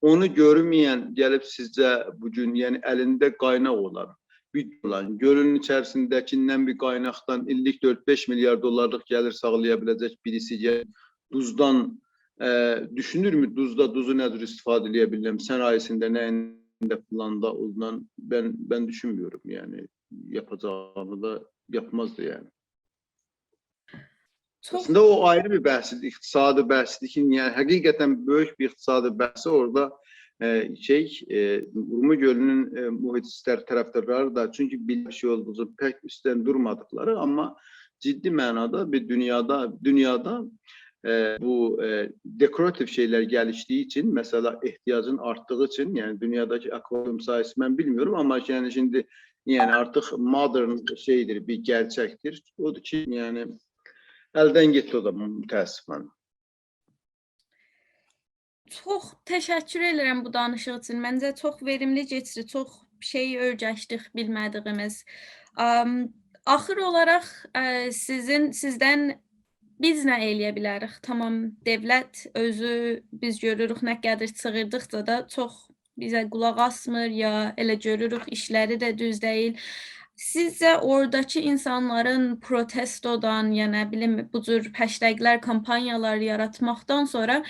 اونو گؤرمه‌ین گلیب سیزجه بو گون، یعنی الینده قایناق اولان، بیر اولان، گؤلون ایچریسینده‌کیندن بیر قایناقدان ایللیک دؤرد-بئش میلیارد دلارلیق گلیر ساغلایا بیله‌جک بیریسی گلیب دوزدان، ائ، دوشونورمو دوزدا، دوزو نه جور استفاده ائله‌یه بیلیرم، صنایعینده، نه‌یینده، فلاندا، اوندا؟ من، من دوشونمورم، یعنی یاپاجاغینی دا یاپمازدی، یعنی. چوخ اصلینده او آیری بیر بحثدیر، اقتصادی بحثدیر کی، یعنی حقیقتا بؤیوک بیر اقتصادی بحثی اورادا، ائ، شئی، ائ، اورمو گؤلونون، ائ، محیط‌سیستر طرفدارلاری دا، چونکی بیر شئی اولدوغو اوچون پک اوستدن دورمادیقلاری، آمما جدی معنادا بیر دونیادا، دونیادا، ائ، بو، ائ، دکوراتیو شئیلر گلیشدیگی اوچون، مثلا، احتیاجین آرتدیغی اوچون، یعنی دونیاداکی آکواریوم سایه‌سی من بیلمیرم، آمما یعنی ایندی، یعنی آرتیق modern شئیدیر، بیر گئرچکدیر. اودور کی، یعنی الدن گئتدی او دا متأسفانه. چوخ تشکر ائدیرم بو دانیشیق اوچون. منجه چوخ وئریملی کئچدی، چوخ شئی اؤیرشدیک بیلمه‌دیگیمیز. آم، آخیر اولاراق، ائ، سیزین، سیزدن بیز نه ائله‌یه بیلریک؟ تامام، دؤولت اؤزو، بیز گؤروروک، نه قدر چیغیردیقجا دا چوخ بیزه قولاق آسمیر، یا ائله گؤروروک ایشلری ده دوز دئییل. سیزجه اوراداکی اینسانلارین پروتستودان، یا نه بیلیم، بو جور هشتگ‌لر، کامپانیالار یاراتماقدان سونرا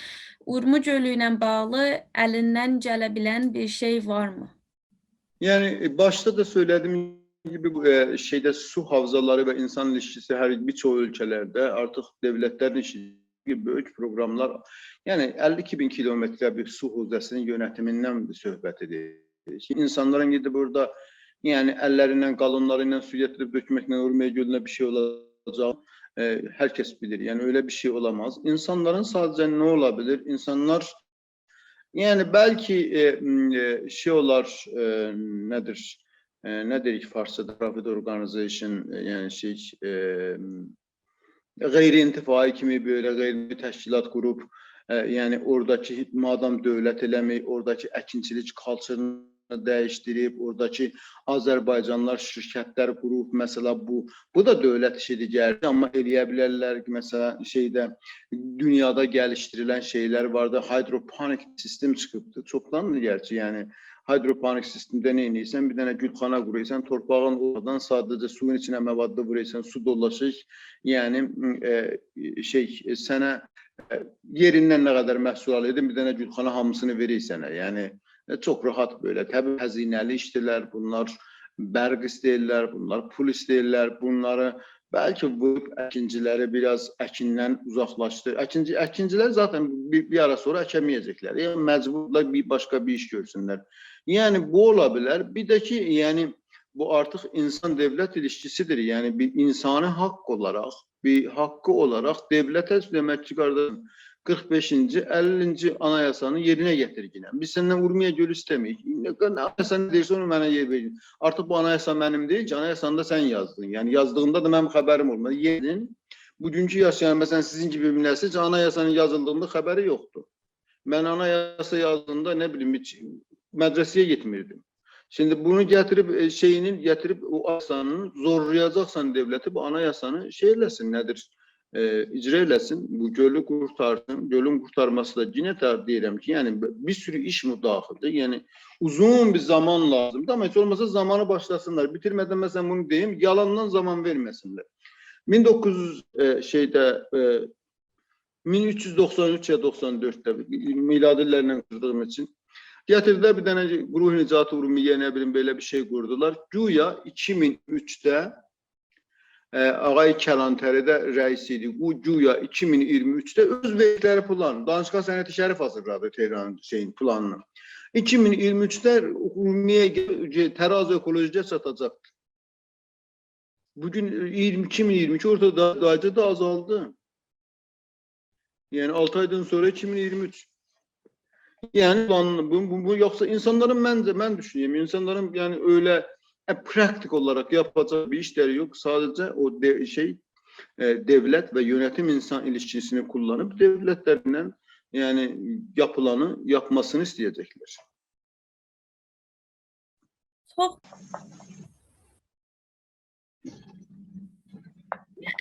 اورمو گؤلو ایله باغلی الیندن گله بیلن بیر شئی وارمی؟ یعنی، ائ، باشدا دا سؤیله‌دیگیم کیمی، بو، ائ، شئیده سو حوزه‌لری و اینسان ایلیشکیسی هر، بیر چوخ اؤلکه‌لرده آرتیق دؤولتلرین ایشی، بؤیوک پروقراملار، یعنی اللی ایکی مین کیلومتره بیر سو حوزه‌سینین یؤنتیمیندن بیر صحبت ائدیر. کی، اینسانلارین گئدیب اورادا، یعنی اللری ایله، قالینلاری ایله سو گتیریب تؤکمکله اورمیه گؤلونه بیر شئی اولاجاق، ائ، هر کس بیلیر. یعنی ائله بیر شئی اولاماز. اینسانلارین ساده‌جه نه اولا بیلیر؟ اینسانلار، یعنی بلکی، ائ، م، ائ، شئی اولار، ائ، نه‌دیر، ائ، نه دئییریک فارسجادا profit organization، ائ، یعنی شئی، ائ، غیر انتفاعی کیمی بئله غیر تشکیلات قوروب، ائ، یعنی اوراداکی مادام دؤولت ائله‌میر، اوراداکی اکینچیلیک culture-ینی دییشدیریب، اوراداکی آذربایجانلیلار شرکتلر قوروب، مثلا بو، بو دا دؤولت ایشیدیر گرچی، آمما ائلیه بیلرلر کی، مثلا شئیده، دونیادا گلیشدیریلن شئیلر واردی، hydroponic سیستم چیخیبدی، چوخداندیر گرچی، یعنی hydroponic سیستمده نه ائدیرسن؟ بیر دنه گولخانا قورویورسان، تورپاغین اورادان ساده‌جه سویون ایچینه موادی وورویورسان، سو دولاشیر، یعنی، ائ، شئی، ائ، سنه، ائ، یئریندن نه قدر محصول آلیردین، بیر دنه گولخانا هامیسینی وئریر سنه. یعنی، ائ، چوخ راحت بئله. طبیعی هزینه‌لی ایشدیرلر بونلار، برق ایسته‌ییرلر، بونلار پول ایسته‌ییرلر، بونلاری بلکه ووروب اکینچیلری بیر آز اکیندن اوزاقلاشدیر. اکینچی، اکینچیلر ذاتاً بیر، بیر آرا سونرا اکه‌مه‌یه‌جکلر. یعنی مجبوردولار بیر باشقا بیر ایش گؤرسونلر. یعنی بو اولا بیلر. بیر ده کی، یعنی بو آرتیق اینسان دؤولت ایلیشکیسیدیر. یعنی بیر اینسانی حاق اولاراق، بیر حاققی اولاراق دؤولته دئمک کی، قارداشیم، قیرخ بئشینجی، اللینجی آنایاسانی یئرینه یئتیرگینن. بیز سندن اورمیه گؤلو ایسته‌میریک. آنایاسا نه دئییرسه، اونو منه یئر وئرگین. آرتیق بو آنایاسا منیم دئییل کی، آنایاسانی دا سن یازدین. یعنی یازدیغیندا دا منیم خبریم اولمادی. یئرین، بوگونکو یاشایان، مثلا سیزین کیمی بیر نسیل کی، آنایاسانین یازیلدیغیندا خبری یوخدور. من آنایاسا یازیلدیغیندا، نه بیلیم، هئچ مدرسه‌یه گئتمیردیم. ایندی بونو گتیریب، ائ، شئیینی گتیریب او آنایاسانی زورلایاجاقسان دؤولتی بو آنایاسانی شئی ائله‌سین، نه‌دیر؟ ائ، اجرا ائله‌سین، بو گؤلو قورتارسین. گؤلون قورتارماسی دا یئنه ده دئییرم کی، یعنی بیر سورو ایش مداخیلدیر. یعنی اوزون بیر زامان لازیمدیر. آمما هئچ اولماسا زامانی باشلاسینلار. بیتیرمه‌دن مثلا بونو دئییم، یالاندان زامان وئرمه‌سینلر. مین دوققوز یوز، ائ، شئیده، ائ، مین اوچ یوز دوخسان اوچ یا دوخسان دؤردده، میلادی ایللرله قیردیغیم اوچون، گتیردیلر بیر دنه گروه نجات اورمیه، نه بیلیم، بئله بیر شئی قوردولار. گویا ایکی مین اوچده، ائ، آقای کلانتری ده رئیس ایدی. بو گویا ایکی مین اییرمی اوچده اؤز وئردیکلری پلان، دانشگاه صنعت شریف حاضیرلادی تهرانین شئیین، پلانینی. ایکی مین اییرمی اوچده اورمیه، تراز اکولوژی‌یه چاتاجاقدیر. بوگون اییرمی ایکی مین اییرمی ایکی اورتادا، دایجا دا آزالدی. یعنی آلتی آیدان سونرا ایکی مین اییرمی اوچ. یعنی بو، بو، بو، بو، یوخسا اینسانلارین، منجه، من دوشونورم، اینسانلارین، یعنی ائله، ائ، پراکتیک اولاراق یاپاجاق بیر ایشلری یوخ، ساده‌جه او دئ-، شئی، ائ، دؤولت و یؤنتیم اینسان ایلیشکیسینی کوللانیب دؤولتلرله، یعنی یاپیلانی یاپماسینی ایسته‌یه‌جکلر. چوخ.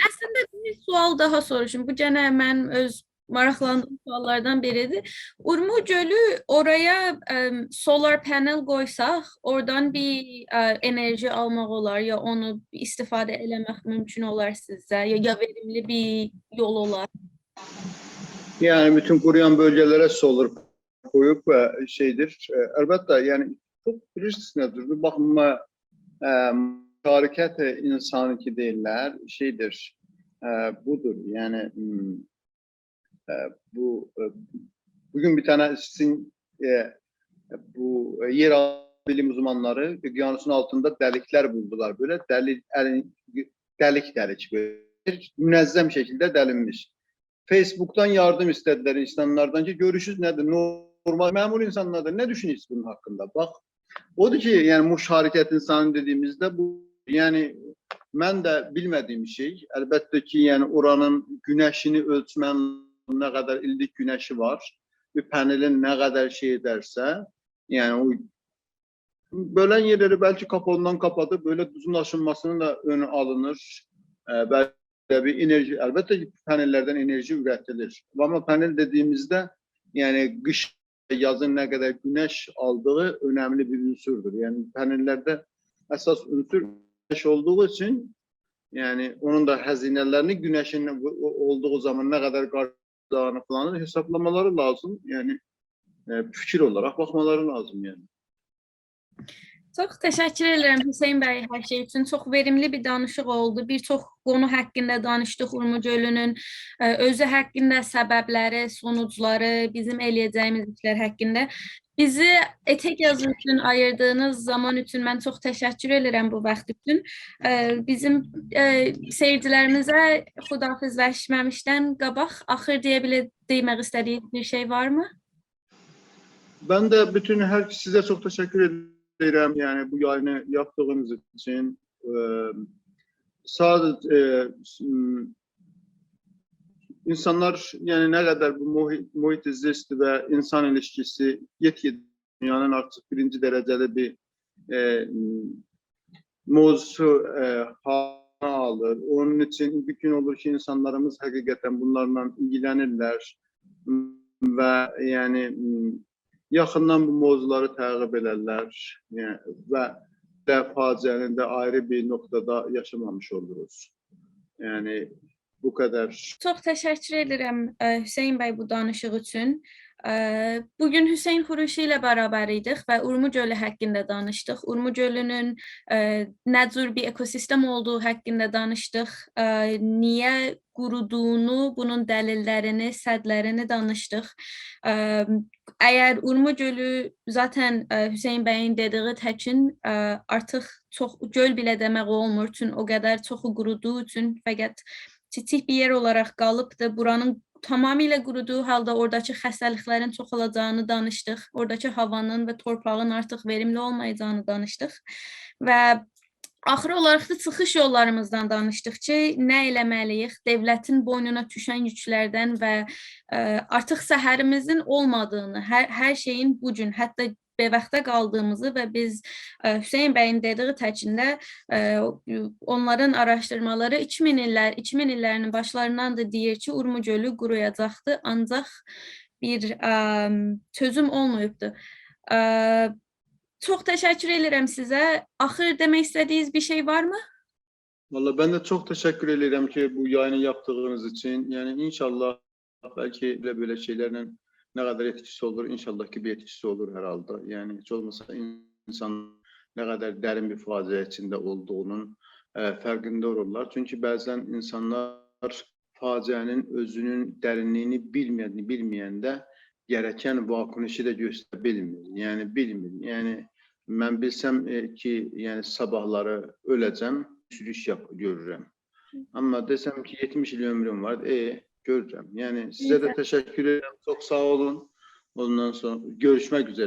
اصلینده بیر سؤال داها سوروشوم. بو گئنه منیم اؤز ماراقلاندیغیم سؤاللاردان بیریدیر. اورمو گؤلو اورایا، ام، سولار پنل قویساق، اورادان بیر، ا، انرژی آلماق اولار، یا اونو استفاده ائله‌مک مومکون اولار سیزجه، یا، یا وئریملی بیر یول اولار؟ یعنی بوتون قورویان بؤلگه‌لره سولار قویوب و شئیدیر. ائ، البته، یعنی چوخ بیلیرسینیز نه‌دیر؟ بیر باخیما، ائ، مشارکت اینسانی کی دئییرلر، شئیدیر، ائ، بودور. یعنی، م، ائ، بو، ائ، بوگون بیر دنه سیزین، ائ، بو، ائ، یئر بیلیم اوزمانلاری اقیانوسون آلتیندا دلیکلر بولدولار. بئله دلی-، دلی-، دلیک-دلیک بئله منظم شکیلده دلینمیش. فیسبوکدان یاردیم ایسته‌دیلر اینسانلاردان کی، گؤروشونوز نه‌دیر؟ نورمال، معمول اینسانلاردان نه دوشونورسونوز بونون حاقیندا؟ باخ، اودور کی، یعنی مشارکت اینسانی دئدیییمیزده بو، یعنی من ده بیلمه‌دیییم شئی، البته کی، یعنی اورانین گونشینی اؤلچمه‌نین نه قدر ایللیک گونشی وار، بیر پنلین نه قدر شئی ائدرسه، یعنی او بؤلن یئرلری بلکه کاپوندان قاپادیب، بئله دوزون داشینماسینین دا اؤنو آلینیر. ائ، بلکه بیر انرژی، البته کی، پنل‌لردن انرژی اوره‌تیلیر. آمما پنل دئدیییمیزده، یعنی قیش، یازین نه قدر گونش آلدیغی اؤنملی بیر عنصردور. یعنی پنل‌لرده اساس عنصر گونش اولدوغو اوچون، یعنی اونون دا هزینه‌لرینی گونشین او-، اولدوغو زامان نه قدر قار داغینی فلانی حسابلامالاری لازیم. یعنی، ائ، فیکیر اولاراق باخمالاری لازیم، یعنی. چوخ تشکر ائدیرم حسین بی هر شئی اوچون. چوخ وئریملی بیر دانیشیق اولدو. بیر چوخ قونو حاقیندا دانیشدیق. اورمو گؤلونون، ائ، اؤزو حاقیندا، سببلری، سونوجلاری، بیزیم ائله‌یه‌جه‌ییمیز ایشلر حاقیندا. بیزی ائتک یازی اوچون آییردیغینیز زامان اوچون من چوخ تشکر ائدیرم بو واخت اوچون. ائ، بیزیم، ائ، سئییرجیلریمیزه خداحافظلشمه‌میشدن قاباق آخیر دئیه بیله-، دئمک ایسته‌دیگینیز بیر شئی وارمی؟ من ده بوتون هر، سیزه چوخ تشکر ائدیرم، یعنی بو یایینی یاپدیغینیز اوچون. ائ، ساده‌جه، ائ، م، اینسانلار، یعنی نه قدر بو محیط، محیط زیست و اینسان ایلیشکیسی گئت-گئده دونیانین آرتیق بیرینجی درجه‌لی بیر، ائ، م، موضوع، ائ، حالینی آلیر. اونون اوچون ممکن اولور کی، اینسانلاریمیز حقیقتاً بونلارلا ایلگیلنیرلر و، یعنی، م، یاخیندان بو موضوعلاری تعقیب ائدرلر، یعنی، و ده فاجعه‌نی ده آیری بیر نقطه‌ده یاشامامیش اولوروز. یعنی، بو قدر. چوخ تشکر ائدیرم، ائ، حسین بی، بو دانیشیق اوچون. ائ، بو گون حسین خروشی ایله برابر ایدیک و اورمو گؤلو حاقیندا دانیشدیق. اورمو گؤلونون، ائ، نه جور بیر اکوسیستم اولدوغو حاقیندا دانیشدیق. ائ، نییه قورودوغونو، بونون دلیللرینی، سدلرینی دانیشدیق. ائ، اگر اورمو گؤلو ذاتاً، ائ، حسین بیین دئدیگی تکین، ائ، آرتیق چوخ گؤل بیله دئمک اولمور، چون او قدر چوخو قورودوغو اوچون فقط کیچیک بیر یئر اولاراق قالیبدی. بورانین تمامیله قورودوغو حالدا اوراداکی خسته‌لیکلرین چوخ اولاجاغینی دانیشدیق. اوراداکی هاوانین و تورپاغین آرتیق وئریملی اولمایاجاغینی دانیشدیق. و آخیر اولاراق دا چیخیش یوللاریمیزدان دانیشدیق کی، نه ائله‌مه‌لی‌ییک، دؤولتین بوینونا دوشن یوکلردن و، ائ، آرتیق سحریمیزین اولمادیغینی، هر، هر شئیین بو گون، حتی بئواختا قالدیغیمیزی و بیز، ائ، حسین بیین دئدیگی تکینده، ائ، اونلارین آراشدیرمالاری ایکی مین ایللر، ایکی مین ایللرینین باشلاریندان دا دئییر کی، اورمو گؤلو قورویاجاقدی، آنجاق بیر، ام، چؤزوم اولماییبدی. ائ، چوخ تشکر ائدیرم سیزه. آخیر دئمک ایسته‌دیگینیز بیر شئی وارمی؟ والله، من ده چوخ تشکر ائدیرم کی، بو یایینی یاپدیغینیز اوچون. یعنی، انشاءالله، بلکه بئله، بئله شئیلرله نه قدر ائتکیسی اولور، انشاءالله کی، بیر ائتکیسی اولور هر حالدا. یعنی، هئچ اولماسا اینسان نه قدر درین بیر فاجعه ایچینده اولدوغونون، ائ، فرقینده اولورلار. چونکی بعضاً اینسانلار فاجعه‌نین اؤزونون درینلیگینی بیلمه‌یه‌نده، بیلمه‌ینده گرکن واکنشی ده گؤستره بیلمیر. یعنی، بیلمیر. یعنی، من بیلسم، ائ، کی، یعنی، صاباحلاری اؤله‌جم، سورش یاپ-، گؤرورم. آمما دئسم کی، یئتمیش ایل عؤمروم وار، ائ، گؤرورم. یعنی، سیزه ده تشکر ائدیرم، چوخ ساغ اولون. اوندان سونرا گؤروشمک اوزره.